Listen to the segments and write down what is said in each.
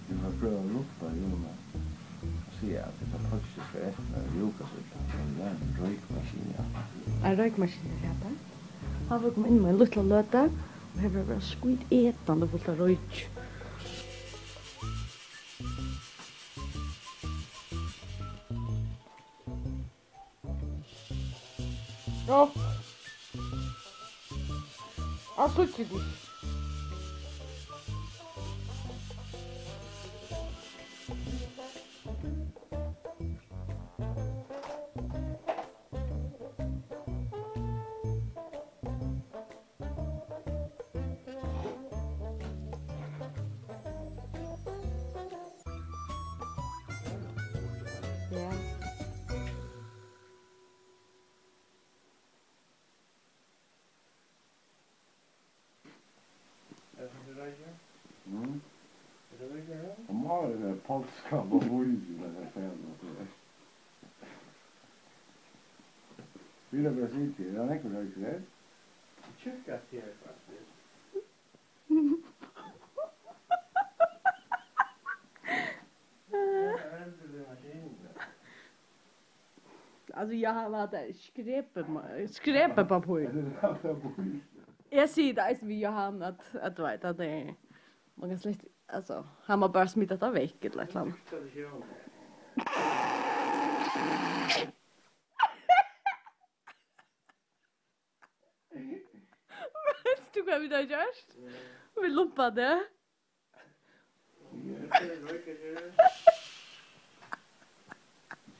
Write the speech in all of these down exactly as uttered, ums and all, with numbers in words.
Eg má prøva at lukta í honum og siga, at hetta peiskið skal eftir mær at rúka seg. Tað er ein roykmaskina, ja. Ein roykmaskina er hetta. Hann vil koma inn um eina lítla løtu, og her vil vera skítetandi fult av royki. Rokk. Hann síggir teg ikki. Ja. Er tað roykur? Mm. Er tað roykur her? Og má vera polska og vín, men eg fari at siga. Vit hava bara sitið her, er nógvur roykur her? Tjúkkast her, faktiskt. Hetta er heldur við maskinuna. Altso, Jóhan, hatta er skrepi-, skrepipappír. Eg sigi tað eisini við Jóhan, at, at, tú veit, at tað er, man kann slett, altso, hann má bara smita tað vekk, ella eitt ella annað. Veitst tú, hvat vit hava gjørt? Vit lumpa teg.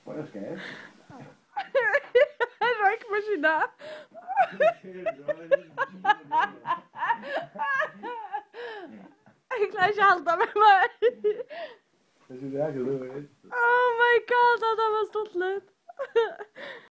Bara skæv. Roykmaskina. Eg klári ikki at halda meg meir. Hetta er akkurát. Oh my God, hatta var stuttligt.